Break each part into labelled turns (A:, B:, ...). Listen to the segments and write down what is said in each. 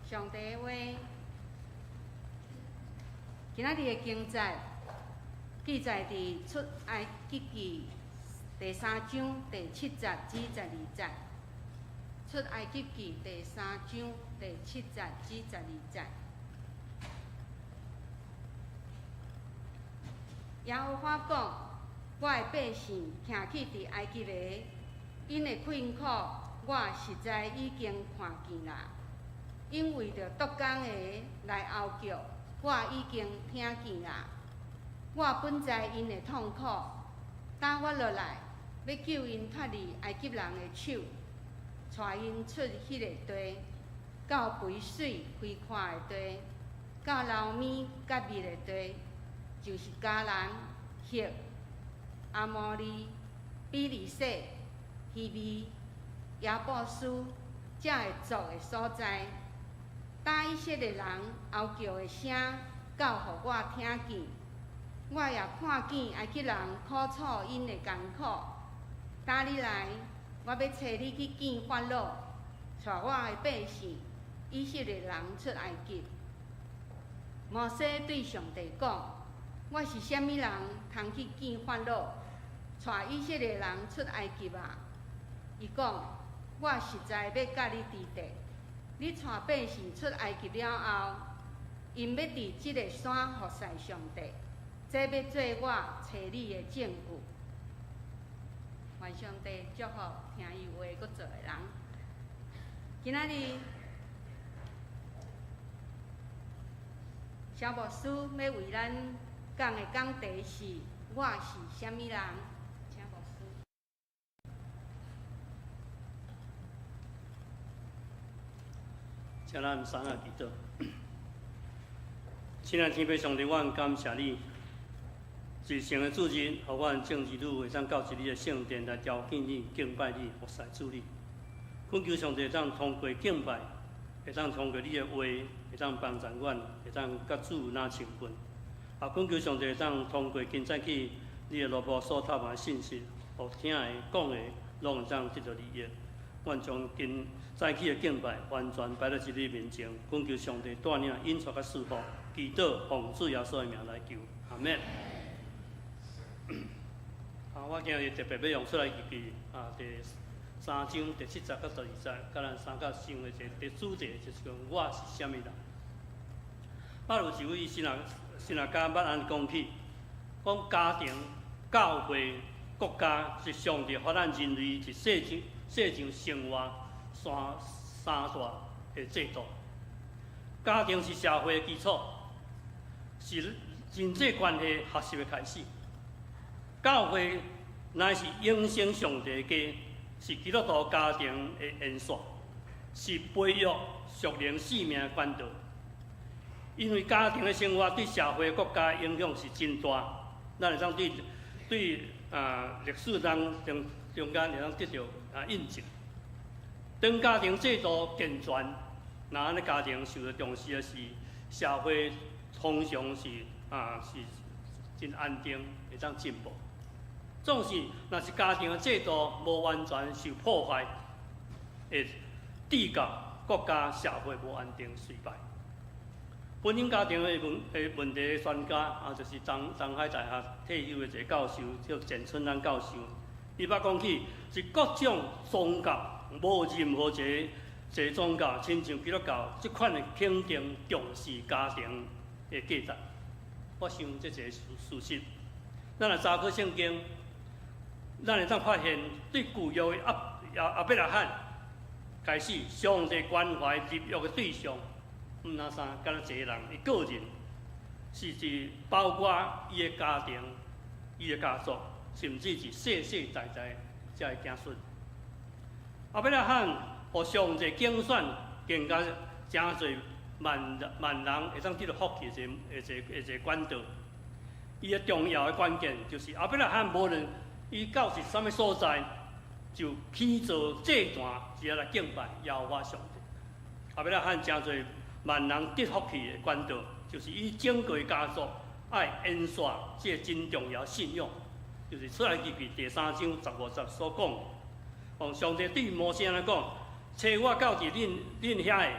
A: 上帝的話，今仔日的經節記載佇出埃及記第三章第七節至12節。出埃及記第三章第七節至12節。耶和華講：我的百姓徛起佇埃及的，𪜶的困苦，我實在已經看見啦。𪜶為著督工的來哀叫，我已經聽見啦。我本知𪜶的痛苦，當我落來，欲救𪜶脫離埃及人的手，帶𪜶出彼個地，到肥水開闊的地，到流奶佮蜜的地，就是迦南、赫、阿摩利、比利洗、希未、耶布斯這个族的所在。當以色列人哀叫的聲到予我聽見，我也看見埃及人苦楚𪜶的艱苦。今日來，我欲差你去見法老，帶我的百姓以色列人出埃及。摩西對上帝講：我是啥物人，通去見法老，帶以色列人出埃及啊？伊講：我實在欲佮你佇佇。你帶百姓出埃及了後，𪜶欲佇這个山服侍上帝，這欲做我差你的證據。願上帝祝福聽伊話閣做的人。今仔日蕭牧師欲為咱講的講題是：我是啥物人？請牧師。
B: 請咱三下祈禱。親愛的天父上帝，我感謝你，至聖的主日，予阮眾兒女會當到這裡的聖殿來朝見你、敬拜你、服侍主你。懇求上帝會當通過敬拜，會當通過你的話，會當幫助阮，會當佮主若親近。也懇求上帝會當通過今早起你的羅布所透的信息，予聽的、講的，攏會當得著利益。阮將今早起的敬拜完全擺佇主你面前，懇求上帝帶領、引導佮賜福，祈禱奉主耶穌的名來求，阿們。啊，我今日特別欲用出埃及記啊，第三章第七節到12節，佮咱相佮想的一个主題，就是講我是啥物人。捌有一位神學家捌按呢講起，講家庭、教會、國家是上帝予咱人類佇世上生活三大的制度。家庭是社會的基礎，是人際關係學習的開始。教會乃是永生上帝的家，是基督徒家庭的延續，是培育屬靈生命的管道。因為家庭的生活對社會、國家影響是真大，咱會當對歷史當中間會當得著印證。當家庭制度健全，若按呢家庭受著重視的時，社會通常是真安定，會當進步。總是，若是家庭的制度無完全受破壞，會致到國家社會無安定衰敗。婚姻家庭的問題的專家啊，就是東海大學退休的一个教授，叫簡春安教授。伊捌講起，是各種宗教，無任何一個宗教，親像基督教這款的肯定重視家庭的價值。我想這一个事實。咱來查考聖經，咱會當發現，對舊約的亞伯拉罕開始，上帝關懷立約的對象，毋但啥，干焦一个人，伊個人，是指包括伊的家庭、伊的家族，甚至是世世代代遮的子孫。亞伯拉罕予上帝揀選，更加誠濟萬萬人會當得著福氣的一個管道。伊的重要的關鍵就是亞伯拉罕無論伊到是啥物所在，就起造祭壇，直接來敬拜耶和華上帝。亞伯拉罕誠濟萬人得福氣的管道，就是伊整個家族愛延續這个真重要信仰，就是出埃及記第三章15節所講的。上帝對摩西按呢講：差我到佇恁遐的，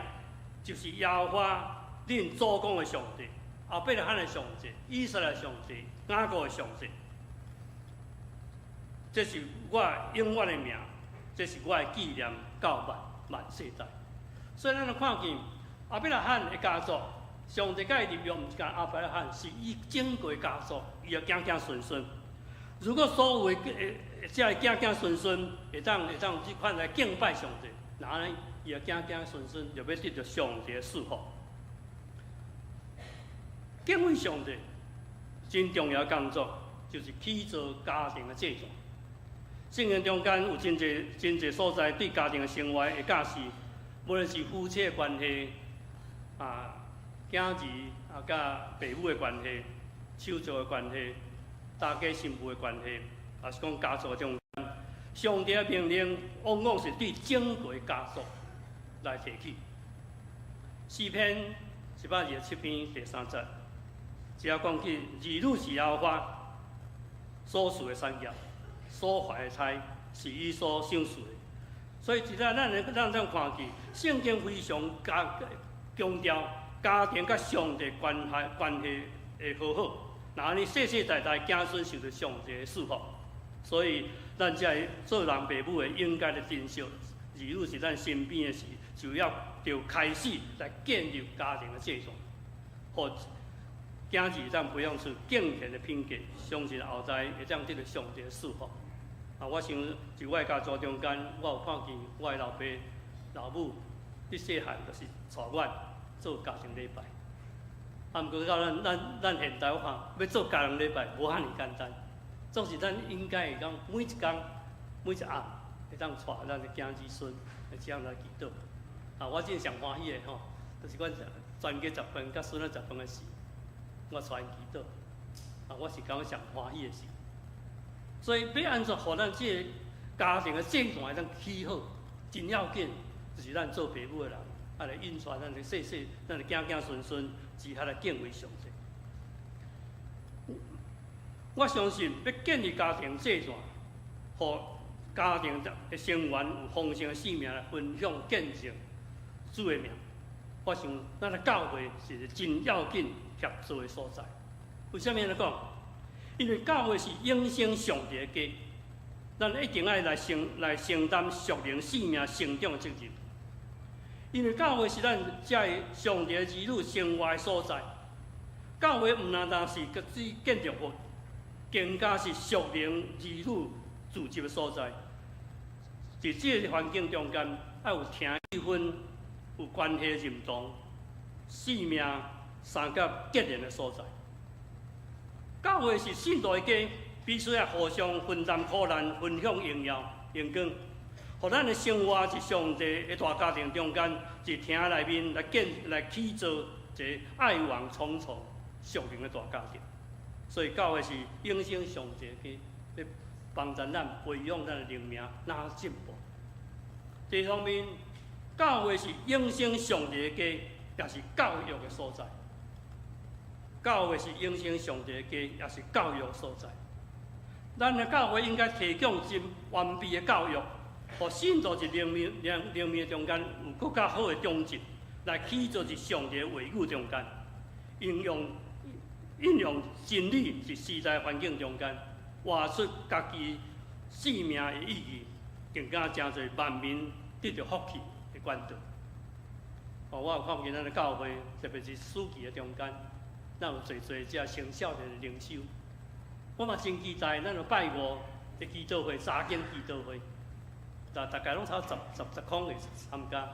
B: 就是耶和華恁祖公的上帝，亞伯拉罕的上帝，以撒的上帝，雅各的上帝。這是我永遠的名，這是我的紀念到萬萬世代。所以咱就看見亞伯拉罕的家族，上帝佮伊立約，毋是干亞伯拉罕，是伊整個家族，伊的子子孫孫。如果所有的這个子子孫孫會當這款來敬拜上帝，那呢，伊的子子孫孫就欲得著上帝的祝福。敬畏上帝真重要的工作，就是起造家庭的制度。聖經中間有真濟真濟所在對家庭的生活的教示，無論是夫妻的關係，囝兒佮爸母的關係，手足的關係，大家媳婦的關係，抑是講家族中間，上帝的命令往往是對整個家族來提起。詩篇127篇第三節，只要講起兒女是耶和華所賜的產業，所懷的胎是伊所賞賜的。所以，這咱看見聖經非常加強調家庭佮上帝關係會和好，那呢世世代代子孫受著上帝的祝福。所以，咱這个做人爸母的應該來珍惜兒女佇咱身邊的時，就要就開始來建立家庭的制度，予囝兒當培養出敬虔的品格，相信後代會當得著上帝的祝福。我想佇我的家族中間，我有看見我的老爸、老母，佇細漢就是帶阮做家庭禮拜。毋過到咱現代，我看欲做家庭禮拜無遐爾簡單。總是咱應該會講每一工、每一暗，會當帶咱的囝兒孫來這樣來祈禱。我真上歡喜的吼，就是阮全家食飯、佮孫仔食飯的時，我帶𪜶祈禱。我是感覺上歡喜的事。所以欲按怎予咱這个家庭的制度會當起好，真要緊，就是咱做爸母的人，來引帶咱的細細、咱的囝囝孫孫，如何來敬畏上帝。我相信，欲建立家庭制度，予家庭的成員有豐盛的生命來分享見證主的名。我想，咱的教會是一個真要緊協助的所在。為啥物按呢講？因為教會是永生上帝的家，咱一定愛來承擔屬靈生命成長的責任。因為教會是咱這個上帝兒女生活的所在。教會毋單單是個指建築物，更加是屬靈兒女聚集的所在。佇這個環境中間，愛有聽氣氛、有關係認同、生命相佮結連的所在。教會是信徒的家，彼此愛互相分擔苦難，分享榮耀、榮光，予咱的生活佇上帝的大家庭中間，佇廳內面來建、來起造一個愛網重重、屬靈的大家庭。所以教會是永生上帝的家，咧幫助咱培養咱的靈命，若進步。第二方面，教會是永生上帝的家，也是教育的所在。教會是永生上帝的家，也是教育所在。咱的教會應該提供真完備的教育，予信徒佇靈命中間有閣較好的長進，來起造佇上帝的話語中間，應用真理佇時代環境中間，活出家己生命的意義，更加成做萬民得著福氣的管道。我有看見咱的教會，特別是暑期的中間，咱有濟濟這青少年的靈修。我嘛真期待咱有拜五的祈禱會，查經祈禱會，大概攏差十空會參加，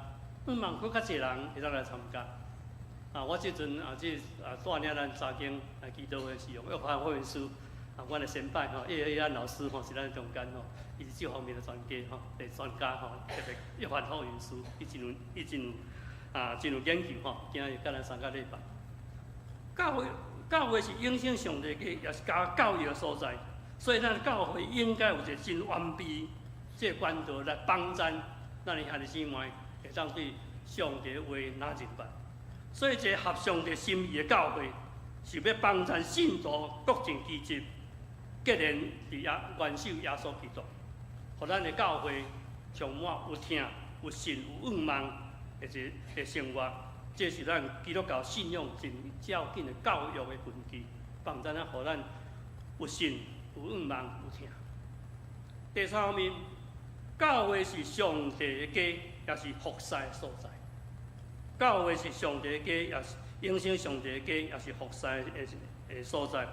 B: 毋茫閣較濟人會當來參加。我這陣這帶領咱查經祈禱會是用約翰福音書。阮的先輩吼，葉葉安老師吼是咱中間吼，伊是這方面的專家吼，的專家吼，特別約翰福音書，伊真有研究吼，今日佮咱三個禮拜。教會是永生上帝的，也是教育的所在，所以咱教會應該有一個真完備這個管道來幫助咱的兄弟姊妹，會當對上帝的話若認捌。所以，這個合上帝心意的教會，是欲幫助信徒各盡其職，結連佇耶元首耶穌基督，予咱的教會充滿有疼、有信、有盼望的一個的生活，這是咱基督教信仰真要緊的教育的根基，幫助咱，予咱有信、有向望、有疼。第三方面，教會是上帝的家，也是服侍的所在。教會是上帝的家，也是永生上帝的家，也是服侍的所在。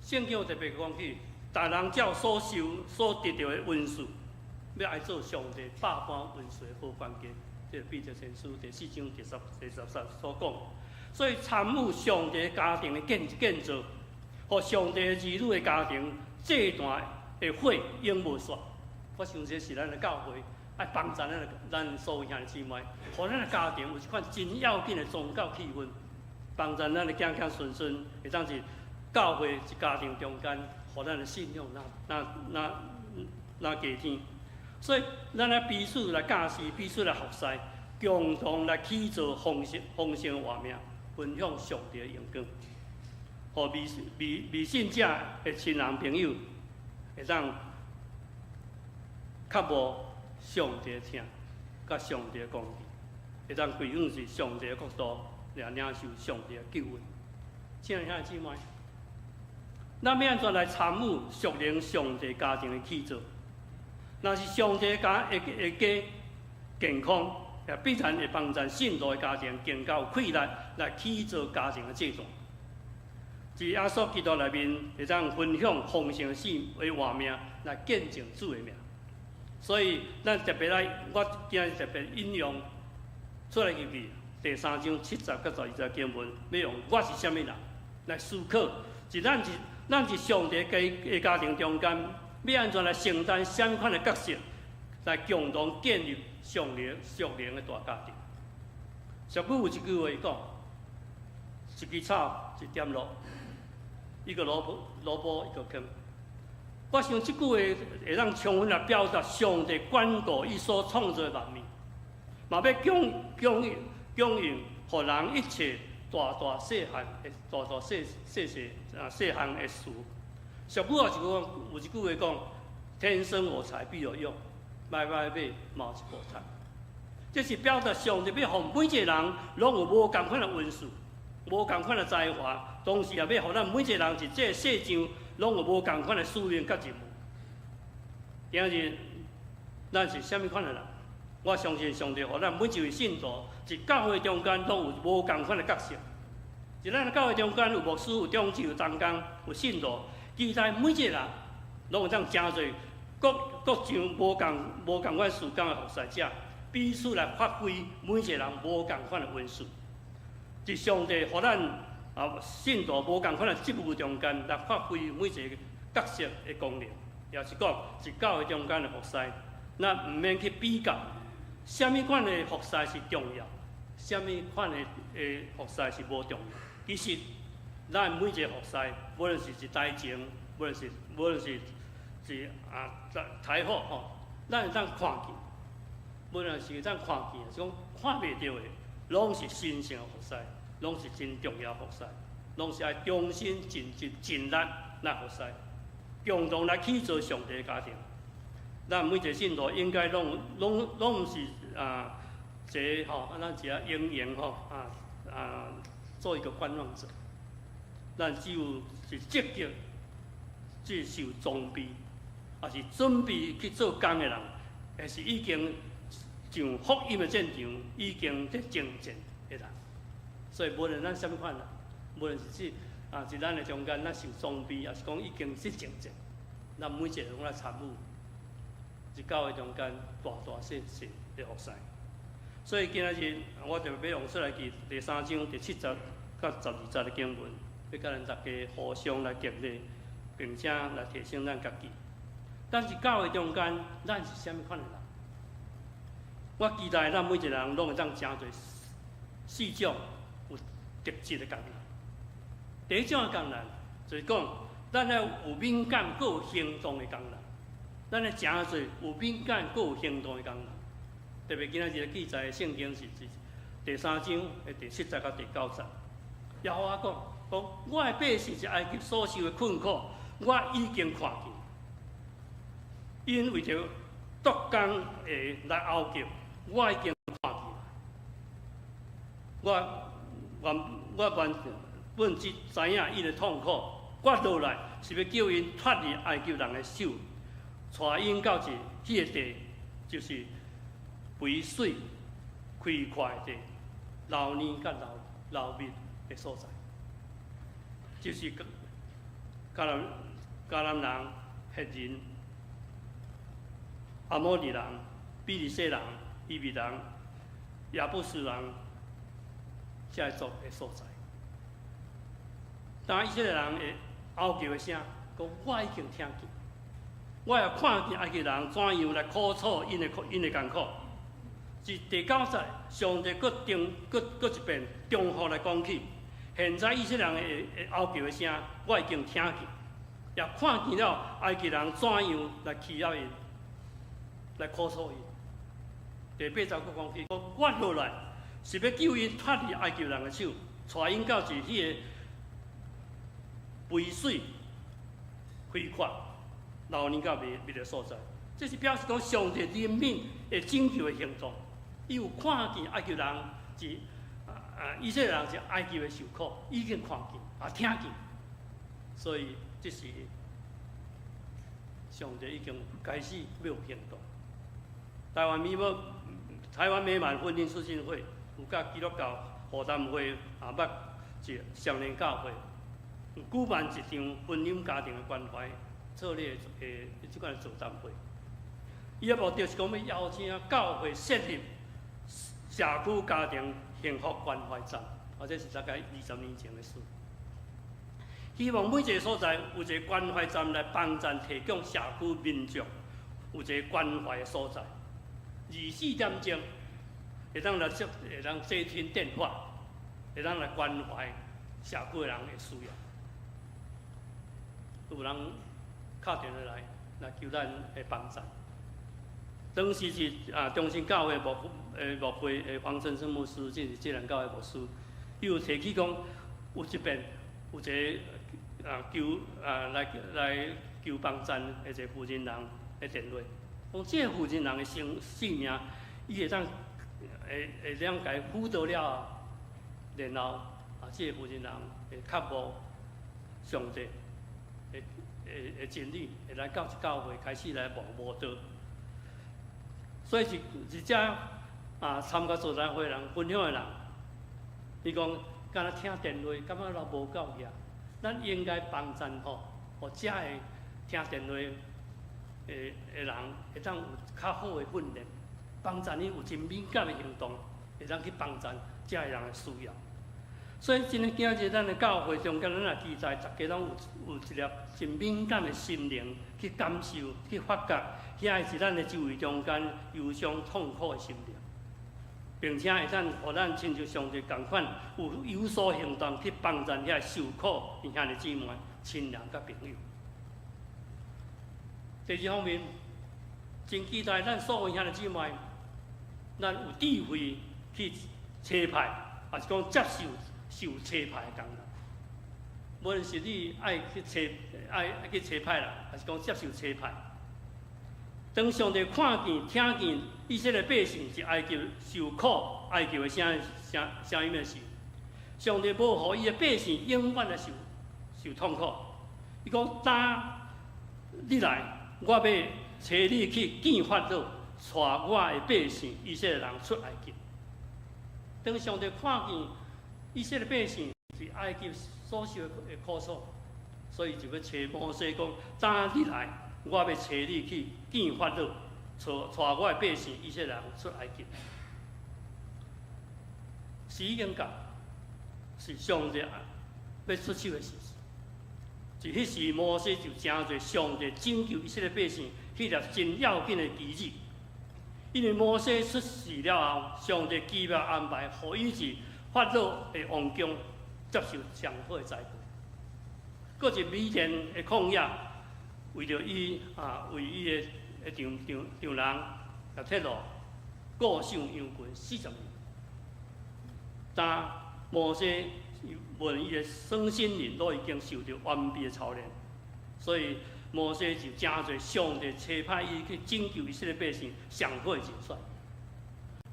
B: 聖經有特別講起，逐人照所受所得著的恩賜，欲來做上帝百般恩賜的好管家。這個彼得前書第四章第十節所講。所以參與上帝家庭的建造，予上帝兒女的家庭這段的火永無煞。我想這是咱的教會愛幫助咱所有兄弟姊妹，予咱的家庭有一款真要緊的宗教氣氛，幫助咱的子子孫孫會當佇教會一家庭中間，予咱的信仰若加添。所以，咱愛彼此來教示，彼此來服侍，共同來起造豐盛活命，分享上帝的榮光，予未信者的親人朋友會當渴慕上帝的疼，佮上帝的公義，會當歸向是上帝的國度，來領受上帝的救恩。親愛兄弟姊妹，咱欲按怎來參與屬靈上帝家庭的起造？若是上帝家的家健康，也必然會幫助信徒的家庭更加有氣力來起造家庭的這段。佇耶穌基督內面，會當分享豐盛的生的活命來見證主的名。所以，咱特別來，我今日特別引用出埃及記第三章七節佮十二節經文，欲用我是啥物人來思考，是咱佇上帝家的家庭中間，欲按怎來承擔啥物款的角色，來共同建立上靈屬靈的大家庭。俗語有一句話講：一枝草，一點露；一個蘿蔔，蘿蔔一個坑。我想這句話會當充分來表達上帝管顧伊所創造的萬物，嘛欲供應予人一切大大細項的大大細細細啊細項的事。俗語也是講，有一句話講：天生我材必有用，買買買，嘛有一步趁。這是表達上帝欲予每一個人攏有無仝款的恩賜，無仝款的才華，同時也欲予咱每一個人佇這個世上攏有無仝款的使命佮任務。今日咱是啥物款的人？我相信上帝予咱每一位信徒，佇教會中間攏有無仝款的角色。佇咱的教會中間有牧師、有長執、有同工、有信徒，期待每一個人攏會當成做各各種無仝款事工的服侍者，彼此來發揮每一個人無仝款的恩賜。佇上帝予咱信徒無仝款的職務中間來發揮每一個角色的功能，也是講，佇教會中間的服侍，咱毋免去比較，啥物款的服侍是重要，啥物款的服侍是無重要。其實，咱每一個服侍，無論是佇台前，無論是佇台後吼，咱會當看見，無論是會當看見，是講看袂著的，攏是神聖的服侍，攏是真重要的服侍，攏是愛忠心盡職盡力來服侍，共同來起造上帝的家庭。咱每一個信徒應該攏毋是這個吼，咱一個營營吼做一個觀望者。咱只有是積極去受裝備，抑是準備去做工的人，抑是已經上福音的戰場，已經佇征戰的人。所以無論咱啥物款人，無論是指佇咱的中間，咱受裝備，抑是講已經去征戰，咱每一個攏來參與，佇教會中間大大細細的服侍。所以今仔日我就欲用出埃及記第三章第七節佮十二節的經文，欲佮咱大家互相來激勵，並且來提醒咱家己。但是教會中間，咱是啥物款的人？我期待咱每一個人攏會當成做四種有特質的工人。第一種的工人，就是講，咱愛有敏感、閣有行動的工人。咱愛成做有敏感、閣有行動的工人。特別今仔日記載的聖經是第三章的第七節佮第九節。耶和華講：講我的百姓佇埃及所受的困苦，我已經看見。𪜶為著督工的來嗷叫，我已經看見。我原我原本只知影𪜶的痛苦，我落來是欲救𪜶脫離埃及人的手，帶𪜶到一彼个地，就是肥水開闊的地，流奶佮流流蜜的所在，就是迦南迦南人、赫人、阿摩利人、比利洗人、伊米人、耶布斯人，這个族的所在。當以色列人會哀求的聲，講我已經聽見，我也看見埃及人怎樣來苦楚𪜶的𪜶的艱苦。是第九節，上帝閣重閣閣一遍重複來講起。現在以色列人會會哀求的聲，我已經聽見，也看見了埃及人怎樣來欺壓𪜶，來苦楚𪜶。第八節閣講起，講我落來是欲救𪜶脫離埃及人的手，帶𪜶到一彼個肥水開闊、流奶佮蜜蜜的所在。這是表示講上帝憐憫會拯救的行動。伊有看見埃及人是啊，以色列人佇埃及的受苦，已經看見也聽見，所以這是上帝已經開始欲有行動。台灣美滿台灣美滿婚姻促進會有佮基督教會擔會啊，捌一雙聯教會有舉辦一場婚姻家庭的關懷策略的這款座談會。伊的目的是講欲邀請教會設立社區家庭幸福關懷站，或者是大概20年前的事。希望每一個所在有一個關懷站來幫贊提供社區民眾有一個關懷的所在。24點鐘會當來接，會當接聽電話，會當來關懷社區的人的需要。有人敲電話來來求咱的幫贊。當時是啊，中心教會牧的牧會的黃晨生牧師，這是這人教會牧師，伊有提起講，有一遍有一個啊求啊來來求幫贊的一個負責人的電話，講這個負責人的生性命，伊會當會會當共伊輔導了後，然後啊，這個負責人會覺悟上帝的的的真理，會來到教會開始來慕慕道。所以是是遮啊，參加座談會人分享的人，伊講敢若聽電話，感覺都無夠額。咱應該幫贊吼，予遮个聽電話的的人會當有較好的訓練，幫贊伊有真敏感的行動，會當去幫贊遮个人的需要。所以，今日今日咱的教會中間，咱也期待大家攏有有一粒真敏感的心靈去感受、去發覺，遐是咱的周圍中間憂傷痛苦的心靈，並且會當予咱親像上帝仝款，有有所行動去幫助遐受苦的兄弟姊妹、親人佮朋友。第二方面，真期待咱所有兄弟姊妹，咱有智慧去差派，抑是講接受受差派的工作。無論是你愛去差愛去差派人，抑是講接受差派。當上帝看見、聽見以色列百姓佇埃及受苦、哀求的聲聲聲音的時，上帝無予伊的百姓永遠來受受痛苦。伊講：當你來，我欲差你去見法老，帶我的百姓以色列人出埃及。當上帝看見以色列百姓佇埃及所受的苦楚，所以就欲差摩西講：當你來，我欲差你去見法老，帶帶我的百姓以色列人出埃及。時已經到，是上帝欲出手的時。佇彼時，摩西就成做上帝拯救以色列百姓彼粒真要緊的棋子。因為摩西出世了後，上帝奇妙安排，予伊佇法老的王宮接受上好的栽培。閣佇米甸的曠野，為著伊啊，為伊的的丈丈丈人葉忒羅顧守羊群40年。當摩西無論伊的身心靈都已經受著完備的操練，所以摩西就成做上帝差派伊去拯救以色列百姓上好的人選。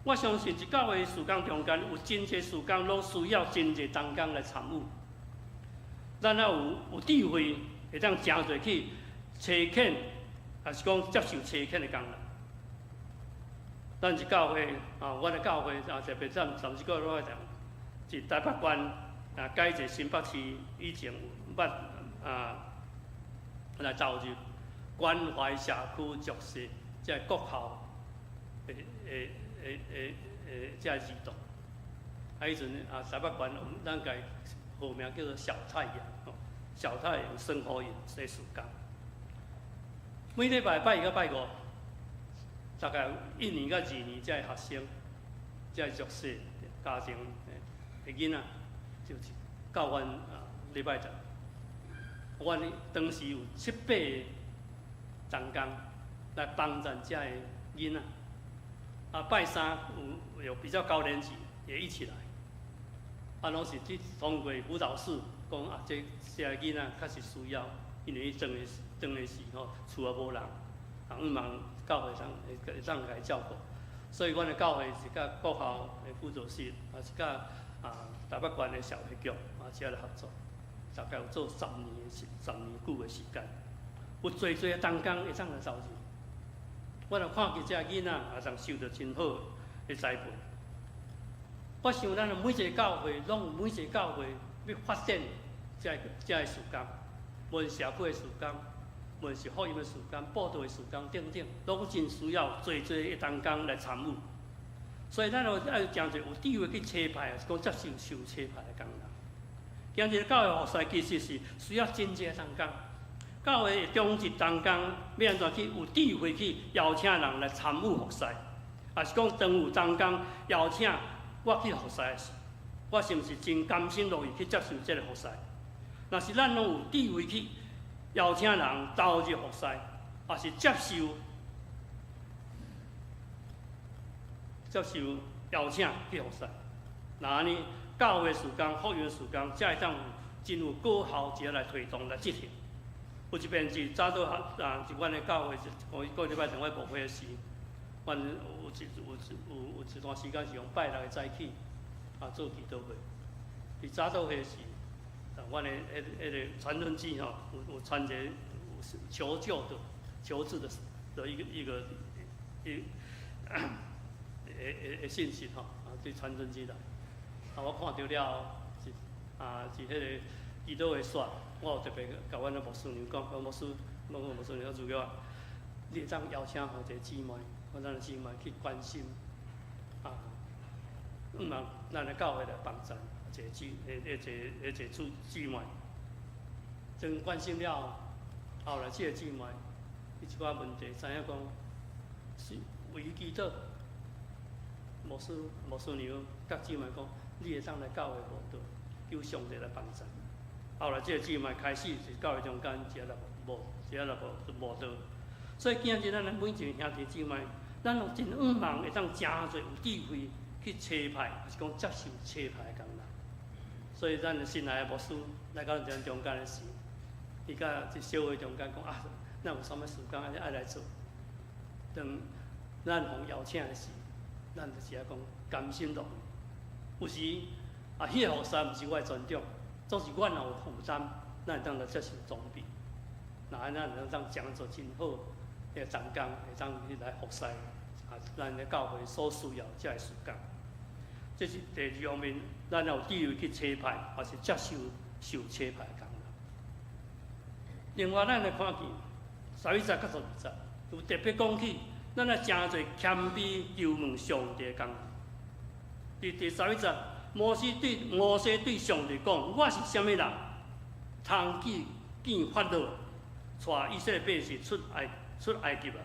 B: 我相信，佇教會事工中間，有真濟事工攏需要真濟同工來參與。咱若有智慧，會當誠濟去差遣，抑是講接受差遣的工人。咱是教會啊，阮的教會啊，特別咱甚至閣落來講，佇台北縣啊，改一個新北市以前有捌啊來投入關懷社區弱勢，這個國校的的的的的這個兒童。啊，彼陣啊，台北縣咱共號名叫做小太陽，吼，小太陽生活營的事工。每禮拜拜一佮拜五，大概一年佮二年，這個學生，這個弱勢家庭的囡仔，就是教阮啊禮拜日。阮當時有七八個同工來幫贊這個囡仔。啊，拜三有比較高年級也一起來。啊，攏是去通過輔導室講啊，這個囡仔確實需要，因為伊轉的時吼，厝也無人，啊，向望教會通會當共伊照顧。所以，阮的教會是佮國校的輔導室，也是佮啊台北縣的社會局啊遮來合作，大概有做10年久的時間。有濟濟的同工會當來投入。我若看見這個囡仔，也當受著真好的栽培。我想咱每一个教會，攏有每一个教會欲發展這個事工，無論社區的事工，無論是福音的事工、佈道的事工等等，攏真需要濟濟的同工來參與。所以咱有愛誠濟有智慧去差派，抑是講接受受差派的工人。今日教會服侍其實是需要真濟同工。教會的中職同工欲按怎去有智慧去邀請人來參與服侍，抑是講當有同工邀請我去服侍的時，我是毋是真甘心樂意去接受這个服侍？若是咱攏有智慧去邀請人投入服侍，抑是接受邀請去服侍，那按呢教會事工、福音事工，才會當有真有果效，這來推動來執行。有一遍是早到啊，是阮的教會，是過過禮拜前我牧會時，阮有一有有有一段時間是用拜六的早起啊做祈禱會。佇早禱會時，啊，阮的彼个傳真機吼，有傳一個求救的、求助的一個的的信息吼，啊，對傳真機來。啊，我看著了後，是啊，是彼个祈禱會煞。我有特別共阮的牧師娘講，講牧師，我講牧師娘，主教，你會當邀請予一个姊妹，阮咱的姊妹去關心，啊，向望咱的教會來幫贊一个姊，彼個彼個姊妹，真關心了後，後來這个姊妹，伊一寡問題，知影講是為伊祈禱，牧師娘佮姊妹講，你會當來教會慕道，求上帝來幫贊。後來，這個姊妹開始是教會中間，一來無，一來無慕道。所以今日咱每一个兄弟姊妹，咱攏真向望會當誠濟有智慧去差派，抑是講接受差派的工人。所以咱新來的牧師來到咱中間的時，伊佮佇小會中間講啊，咱有啥物事工愛來做。當咱予邀請的時，咱就是愛講甘心樂意。有時啊，彼个服侍毋是我的專長。總是阮若有負擔，咱會當來接受裝備，那按呢咱會當講做真好的同工，會當去來服侍啊，咱的教會所需要這个事工。這是第二方面，咱有智慧去差派，抑是接受受差派的工人。另外，咱來看見11節佮12節，有特別講起，咱愛誠濟謙卑求問上帝的工人。佇第11節，摩西對上帝講：我是啥物人，通去見法老，帶以色列百姓出埃及啊！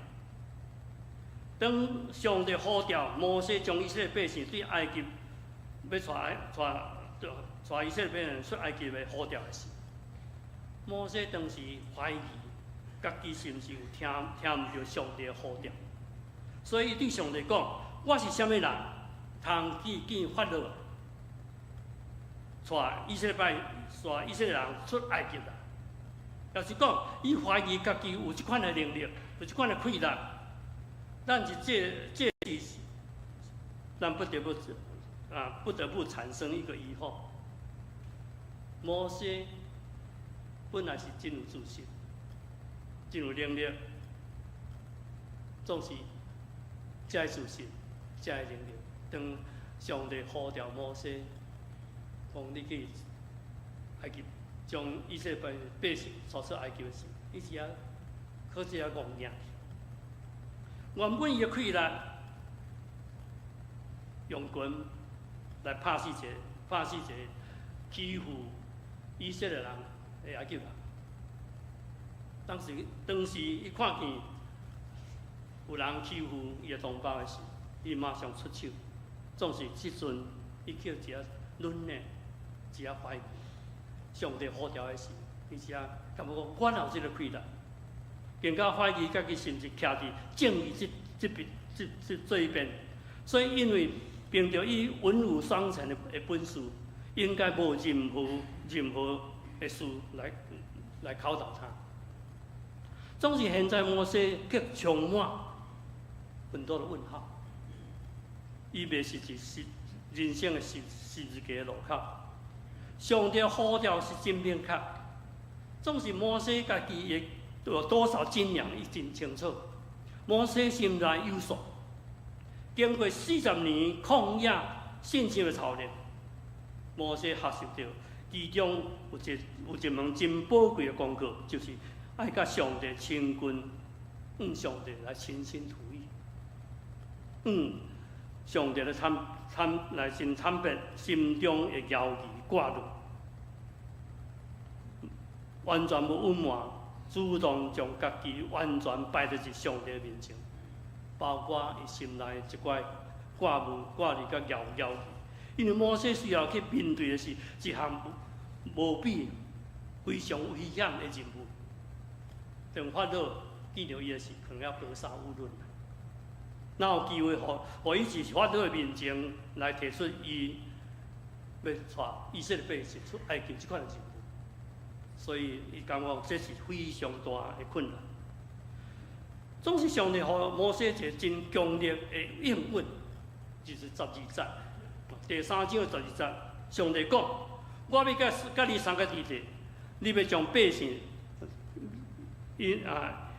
B: 當上帝呼召摩西將以色列百姓對埃及欲帶以色列百姓出埃及的呼召的時，摩西當時懷疑家己是毋是有聽毋著上帝的呼召，所以對上帝講：我是啥物人，通去見法老，帶以色列人出埃及啦？就是講，伊懷疑家己有這款的能力，有這款的氣力。咱是這是咱不得不產生一個疑惑：摩西本來是真有自信、真有能力，總是這个自信、這个能力。當上帝呼召摩西，講你去埃及將以色列百姓帶出埃及的時，伊是啊，可是啊戇硬。原本伊的氣力用拳來拍死一個欺負以色列人的埃及人。當時伊看見有人欺負伊的同胞的時，伊馬上出手。總是這陣伊去一下軟的，一下懷疑。上帝呼召的時，伊才感覺講我哪有這个氣力？更加懷疑家己是毋是徛佇正義這這這這這一邊。所以因為憑著伊文武雙全的本事，應該無任何的事來考倒他。總是現在摩西卻充滿很多的問號。伊袂是佇是人生的十字架的路口，上帝呼召是真明確。總是摩西家己會有多少經驗，伊真清楚。摩西心內有數，經過40年曠野信心的操練，摩西學習著其中有一門真寶貴的功課，就是愛佮上帝親近，向上帝來傾心吐意，向上帝來坦坦來先坦白心中的猶疑掛慮，完全無隱瞞，主動將家己完全擺佇上帝面前，包括伊心內一寡掛慮、掛慮佮猶疑。因為摩西需要去面對的是一項無比非常危險的任務。當法老見著伊的時，可能要格殺勿論。哪有機會予伊佇法老的面前來提出伊欲帶以色列百姓出埃及這款的任務？所以伊感覺這是非常大的困難。總是上帝予摩西一個真強烈的應允，就是十二節，第三章的十二節，上帝講：我欲佮你相佮佇咧，你欲將百姓，伊啊，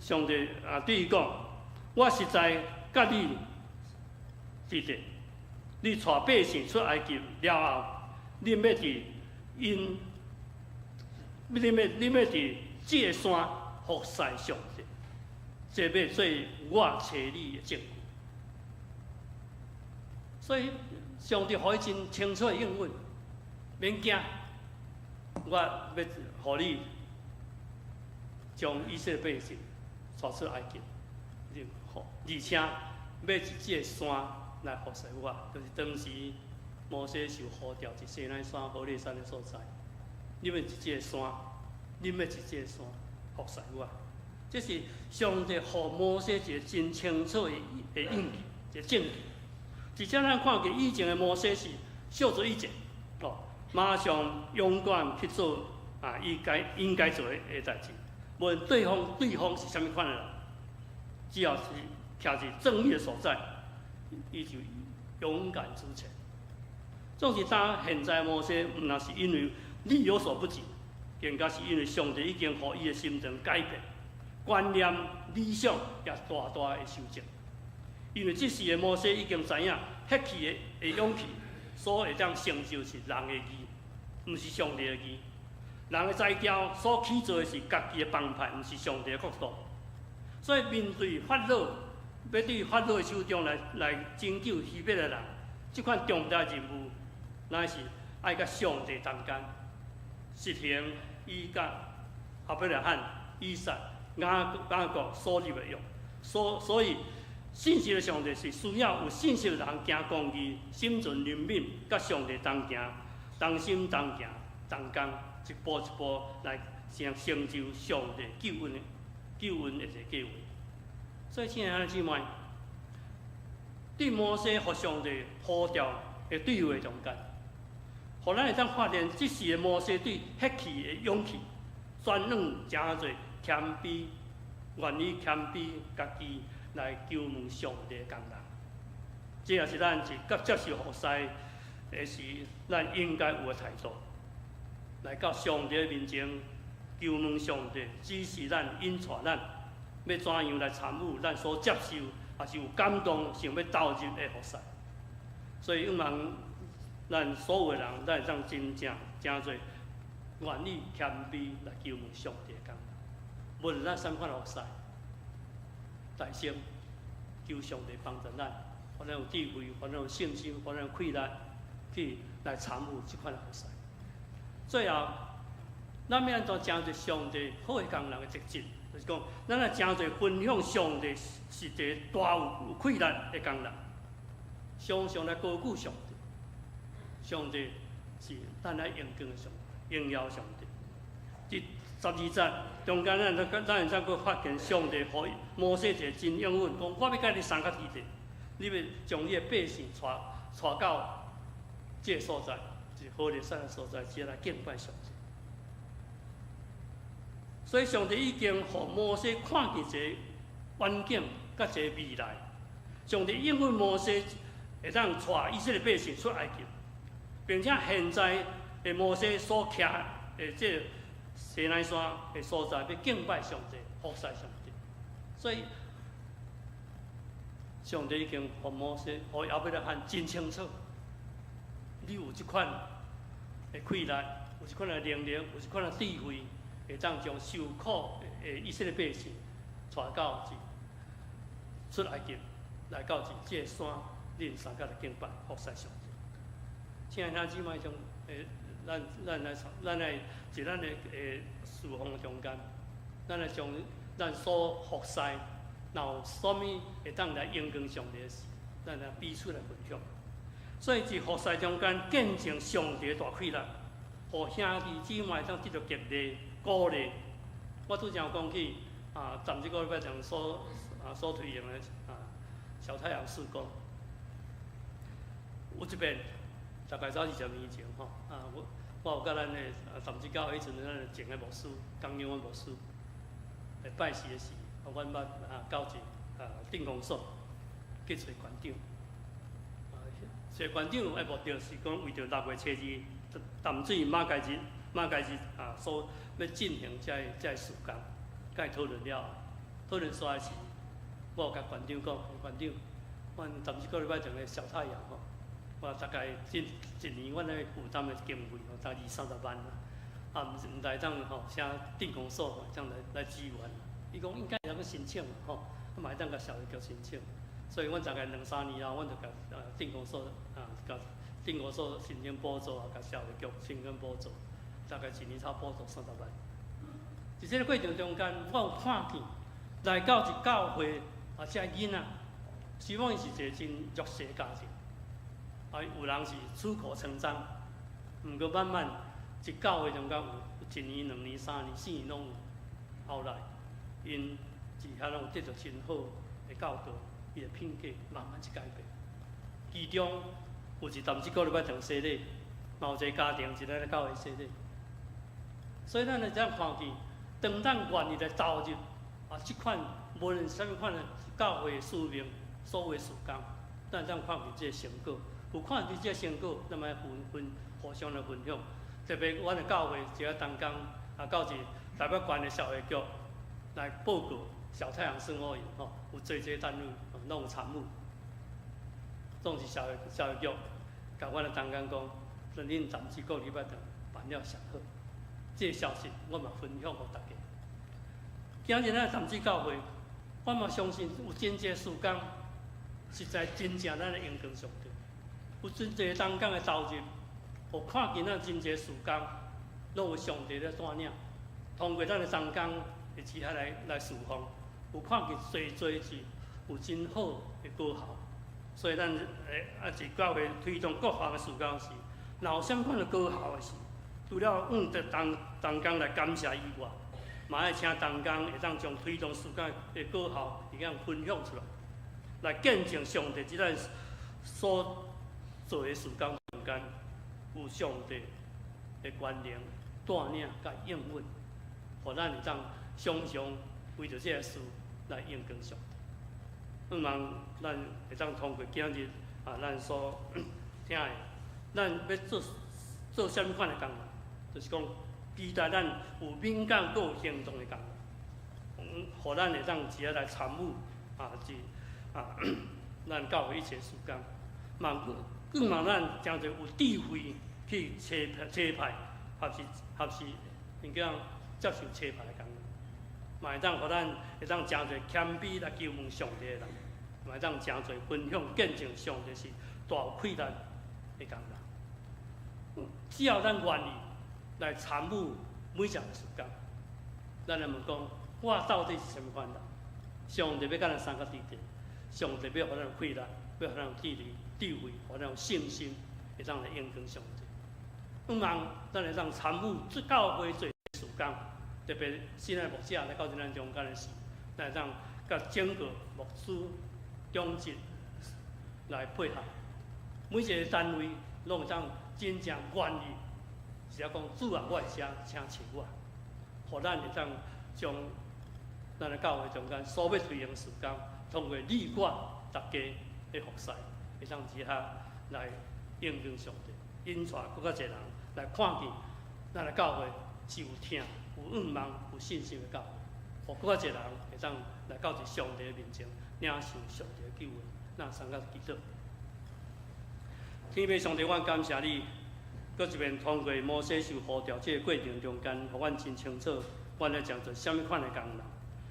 B: 上帝啊對伊講：我實在佮你佇咧，你帶百姓出埃及了後，恁欲佇這個山服侍上帝，這欲做我揣你的證據。所以上帝予伊真清楚的應允，免驚，我欲予你將以色列百姓帶出埃及，而且欲佇這個山來服侍我，就是當時摩西受呼召佇西奈山、何烈山的所在。你欲佇這個山，你欲佇這個山服侍我，這是上帝予摩西一個真清楚的應許，一個證據。而且咱看見以前的摩西是小做一件，哦，馬上勇敢去做啊，伊該應該做的代誌。無論對方是啥物款的人，只要是徛佇正義的所在，伊就勇敢直前。總是當現在摩西，毋但是因為力有所不及，更加是因為上帝已經予伊的心腸改變，觀念、理想也大大的修正。因為這時的摩西已經知影，血氣的勇氣所會當成就是人的義，毋是上帝的義。人的才調所起做的是家己的幫派，毋是上帝的國度。所以面對法老，欲對法老的手中來拯救希伯來人，這款重大任務，乃是愛佮上帝同工，實行伊佮亞伯拉罕、以撒、雅各所立的約。所以，信實的上帝是需要有信實的人行公義、心存憐憫，佮上帝同行、同心同行、同工，一步一步來成就上帝救恩的一個計劃。所以，親愛的姊妹，對摩西予上帝呼召的對話中間，予咱會當發現，這時的摩西對血氣的勇氣，轉轉成做謙卑，願意謙卑家己來求問上帝的工人。這也是咱是佮接受服侍的時，咱應該有的態度。來到上帝面前，求問上帝指示咱、引帶咱，欲怎樣來參與咱所接受，抑是有感動想欲投入的服侍。所以，向望咱所有的人，咱會當真正誠濟願意謙卑來求問上帝的工作。無論咱啥物款的服侍，大聲求上帝幫助咱，予咱有智慧，予咱有信心，予咱有氣力去來參與這款的服侍。最後，咱欲按怎成做上帝好的工人的特質，就是講，咱愛誠濟分享上帝是一个大有氣力的工人，常常來高舉上帝。上帝是咱愛榮光的上帝，榮耀上帝。佇12節中間，咱會使閣發現上帝予摩西一个真應允，講我欲佮你相佮佇咧，你欲將你的百姓帶帶到這个所在，是何烈山的所在，只來敬拜上帝。所以上帝已經予摩西看見一个遠景，佮一个未來。上帝應允摩西會當帶以色列百姓出埃及，並且現在的摩西所徛的這个西奈山的所在，欲敬拜上帝、服侍上帝。所以上帝已經予摩西、予亞伯拉罕真清楚，你有這款的氣力，有這款的能力，有這款的智慧，會當將受苦的以色列百姓帶到出埃及，來到這個山，恁相佮來敬拜服侍上帝。親愛兄姊妹，將咱來佇咱的侍奉中間，咱來將咱所服侍，若有啥物會當來榮光上帝的事，咱來彼此來分享。所以佇服侍中間見證上帝的大氣力，予兄弟姊妹當得著激勵鼓勵。我拄才有講起啊，昨這個禮拜前所推行的小太陽事工，有一遍大概早20年前吼啊，我有佮咱的淡水教會彼陣咱的前的牧師江永安牧師，來拜時的時，阮捌到一鎮公所去揣館長。揣館長的目的是講為著6月初2淡水馬偕日所欲進行這个事工，佮伊討論了後，討論煞時，我有共館長講，館長，阮淡水個禮拜前的小太陽吼，我大概這一年阮咧負擔的經費吼，大概二三十萬啦，毋是毋知當吼，請鎮公所會當來支援。伊講應該會當申請吼，嘛會當共社會局申請。所以阮大概兩三年後，阮就共鎮公所共鎮公所申請補助啊，共社會局申請補助，大概一年差補助30萬。佇這个過程中間，我有看見來到一教會這囡仔，希望伊是一個真弱勢的家庭，有人是出口成章，毋過慢慢一教會中間有一年、兩年、三年、四年攏有，後來𪜶佇遐攏有得著真好的教導，伊的品格慢慢去改變。其中有一淡這個禮拜堂洗禮，嘛有一个家庭是咱咧教會洗禮。所以咱會當看見，當咱願意來投入這款無論啥物款的教會使命，所有的事工，咱會當看見這个成果。有看見這个成果，咱嘛分分互相來分享。特別阮的教會一個同工到一台北縣的社會局來報告小太陽生活營吼，有濟濟單位攏有參與。總是社會局共阮的同工講，恁淡水閣禮拜堂辦了上好。這个消息我嘛分享予大家。今日咱淡水教會，我嘛相信有真濟事工，實在真正咱的榮光上帝。有真濟同工的投入，予看見咱真濟事工，攏有上帝咧帶領。通過咱的同工會起來侍奉，有看見濟濟是有真好的果效。所以咱佇教會推動各項的事工時，若有啥物款的果效的時，除了向著同工來感謝以外，嘛愛請同工會當將推動事工的果效會當分享出來，來見證上帝佇咱所做的事工中間有上帝的權能帶領佮應允，予咱會當常常為著這个事來榮光上帝。向望咱會當通過今日啊，咱所聽的，咱欲做做啥物款的工人？就是講期待咱有敏感閣有行動的工人，予咱會當一下來參與啊，是啊，咱教會一切事工，嘛更望咱誠濟有智慧去差派，抑是應該接受差派的工人，嘛會當予咱會當誠濟謙卑來求問上帝的人，嘛會當誠濟分享見證上帝是大有氣力的工人。只要咱願意來參與每一項事工，咱來問講，我到底是啥物款人？上帝欲佮咱相佮佇佇，上帝欲予咱有氣力，欲予咱有智力、智慧，予咱有信心，會當來榮光上帝。向望咱會當參與這教會做事工，特別新的牧者來到咱中間的時，咱會當佮整個牧師、長執來配合，每一個單位攏會當真正願意，是啊講主啊，我佇遮，請揣我，予咱會當將咱的教會中間所欲推行的事工，通過你我逐家的服侍，會當佇遐來榮光上帝，引帶閣較濟人來看見咱的教會是有疼、有向望、有信心的教會，予閣較濟人會當來到佇上帝的面前，領受上帝的救恩。咱相佮祈禱。天父上帝，阮感謝你，閣一遍通過摩西受呼召這个過程中間，予阮真清楚，阮咧將做啥物款的工人，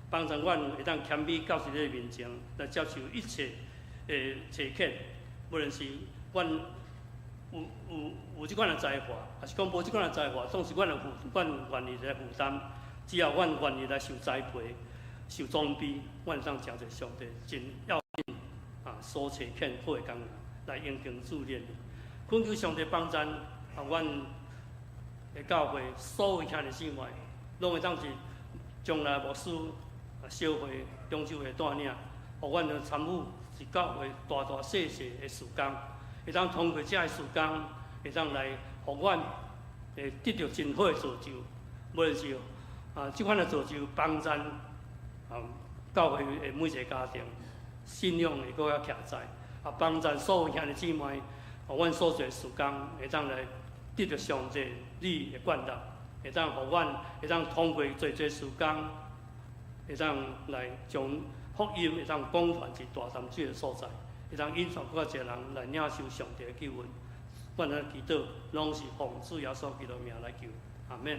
B: 幫助阮會當謙卑到佇你面前來接受一切的差遣，無論是阮有這款的才華，抑是講無這款的才華，總是阮願意來負擔。只要阮願意來受栽培、受裝備，阮會當成做上帝真要緊啊所差遣好的工人，來榮光主你的名。懇求上帝幫贊啊，阮的教會所有兄弟姊妹，攏會當是將來牧師啊、小會、長執會帶領，予阮能參與是教會大大細細的事工，會當通過這个事工，會當來予阮會得著真好的造就，無論是啊，這款的造就幫贊啊教會的每一个家庭，信仰會閣較徛在，啊幫贊所有兄弟姊妹，予阮所做的事工會當來得著上帝你的眷顧，會當予阮會當通過濟濟事工，會當來將福音會當廣傳至大潭水的所在，會當引帶閣較濟人來領受上帝的救恩。阮來祈禱，攏是奉主耶穌基督名來求，阿們。